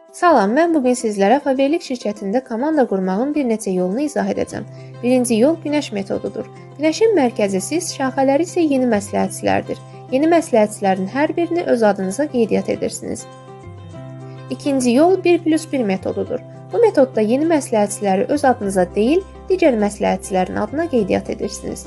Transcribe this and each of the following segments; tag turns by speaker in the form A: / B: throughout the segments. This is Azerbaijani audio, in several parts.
A: Salam, mən bugün sizlərə Faberlic şirkətində komanda qurmağın bir neçə yolunu izah edəcəm. Birinci yol günəş metodudur. Günəşin mərkəzi siz, şaxələri isə yeni məsləhətçilərdir. Yeni məsləhətçilərin hər birini öz adınıza qeydiyyat edirsiniz. İkinci yol 1+1 metodudur. Bu metodda yeni məsləhətçiləri öz adınıza deyil, digər məsləhətçilərin adına qeydiyyat edirsiniz.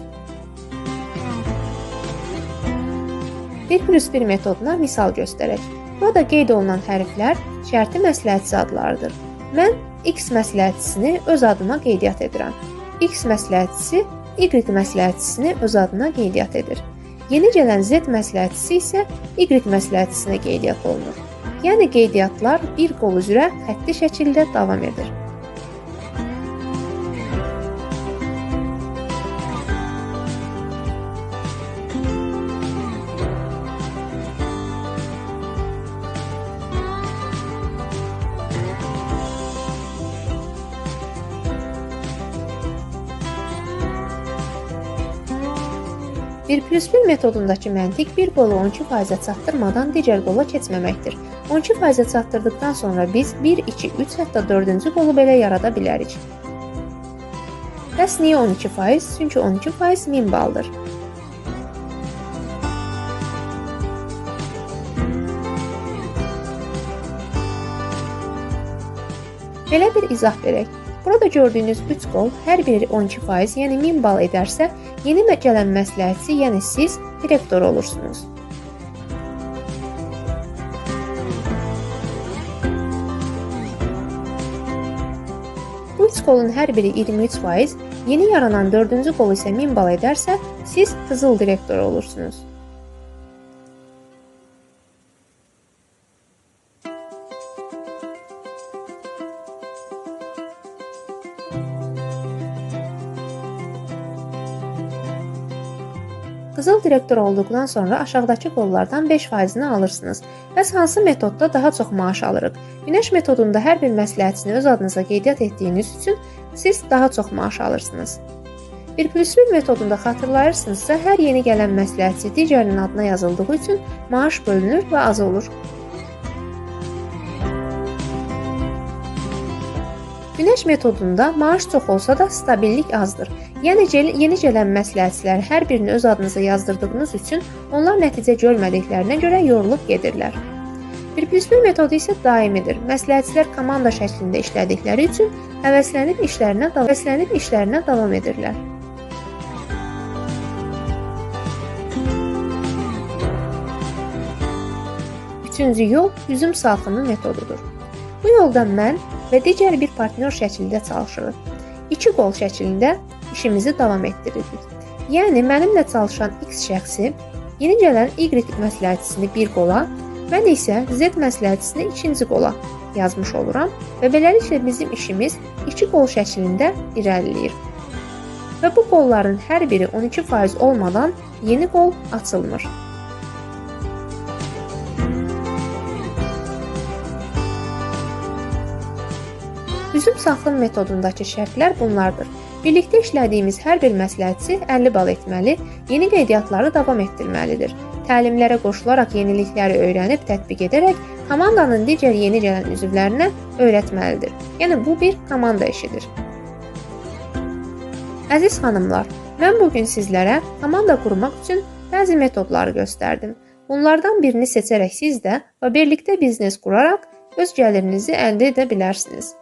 A: 1+1 metoduna misal göstərək. Burada qeyd olunan hərflər şərti məsləhətçi adlarıdır. Mən X məsləhətçisini öz adıma qeydiyyat edirəm. X məsləhətçisi Y məsləhətçisini öz adına qeydiyyat edir. Yeni gələn Z məsləhətçisi isə Y məsləhətçisinə qeydiyyat olunur. Yəni qeydiyyatlar bir qol üzrə xətti şəkildə davam edir. Bir plus bir metodundakı məntiq bir qolu 12%-ə çatdırmadan digər qola keçməməkdir. 12%-ə çatdırdıqdan sonra biz 1, 2, 3, hətta 4-cü qolu belə yarada bilərik. Bəs niyə 12%? Çünki 12% 1000 baldır. Belə bir izah verək. Burada gördüyünüz 3 qol hər biri 12%, yəni 1000 bal edərsə, yeni gələn məsləhətçi, yəni siz direktor olursunuz. Bu 3 qolun hər biri 23%, yeni yaranan 4-cü qol isə 1000 bal edərsə, siz qızıl direktor olursunuz. Qızıl direktor olduqdan sonra aşağıdakı qollardan 5%-ni alırsınız. Bəs hansı metodda daha çox maaş alırıq? Günəş metodunda hər bir məsləhətçini öz adınıza qeydiyyat etdiyiniz üçün siz daha çox maaş alırsınız. 1+1 metodunda xatırlayırsınızsa, hər yeni gələn məsləhətçi digərinin adına yazıldığı üçün maaş bölünür və az olur. Günəş metodunda maaş çox olsa da stabillik azdır. Yəni yeni gələn məsləhətçiləri hər birini öz adınıza yazdırdığınız üçün onlar nəticə görmədiklərinə görə yorulub gedirlər. 1+1 metodu isə daimidir. Məsləhətçilər komanda şəklində işlədikləri üçün həvəslənib işlərinə davam edirlər. Üçüncü yol üzüm salxımı metodudur. Bu yolda mən və digər bir partnyor şəklində çalışırıq. 2 qol şəklində işimizi davam etdirirdik. Yəni mənimlə çalışan X şəxsi yeni gələn Y məsləhətçisini bir qola, mən isə Z məsləhətçisini ikinci qola yazmış oluram və beləliklə bizim işimiz 2 qol şəklində irəliləyir. Və bu qolların hər biri 12% olmadan yeni qol açılmır. Üzüm saxlım metodundakı şərtlər bunlardır. Birlikdə işlədiyimiz hər bir məsləhətçi 50 bal etməli, yeni qeydiyyatları davam etdirməlidir. Təlimlərə qoşularaq yenilikləri öyrənib tətbiq edərək komandanın digər yeni gələn üzvlərinə öyrətməlidir. Yəni bu bir komanda işidir. Əziz xanımlar, mən bugün sizlərə komanda qurmaq üçün bəzi metodları göstərdim. Bunlardan birini seçərək siz də Faberlicdə biznes quraraq öz gəlirinizi əldə edə bilərsiniz.